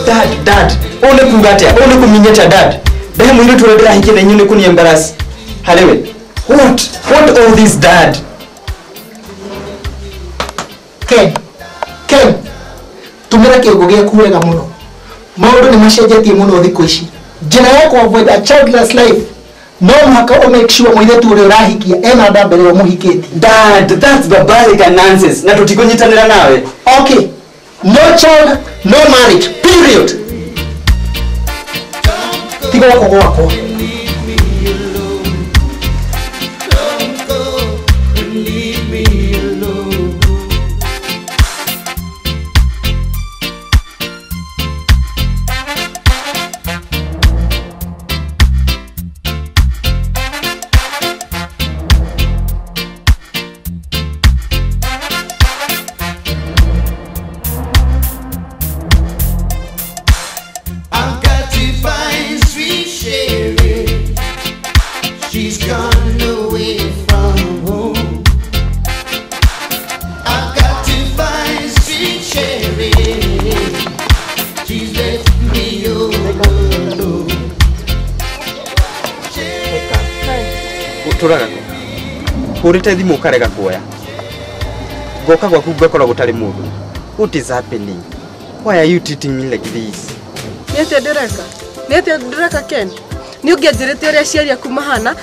Dad, dad, ũũ nĩ kuga atĩa? Ũũ nĩ kũminya atĩa, dad? Ndahe mũirĩtu ũrĩa ndĩrahikia na inyuĩ nĩ kũni embarrass harĩ we. What? What all this, dad? Ken, Ken, tũmĩra kĩongo gĩaku wega mũno. Maũndũ nĩ macenjetie mũno thikũ ici. Njĩra ya kũ avoid a childless life, no mũhaka ũ make sure mũirĩtu ũrĩa ũrahikia ena nda mbere ya ũmũhikĩtie. Dad, that's barbaric and nonsense. Na tũtikũnyitanĩra nawe. Okay, no child, no marriage, period. Tiga wako gwakwa. I've got to find sweet Sherry. She's gone away from home. I've got to find sweet Sherry. She's left me all alone. Ũtũraga kũ? Hũrĩte thimũ ũkarega kuoya. Ngoka gwaku ngakora gũtarĩ mũndũ. What is happening? Why are you treating me like this? Nĩ atĩa ndĩreka? Nĩ atĩa ndĩreka, Ken? Nĩ ũngĩanjĩrĩte ũrĩa aciari aku mahana.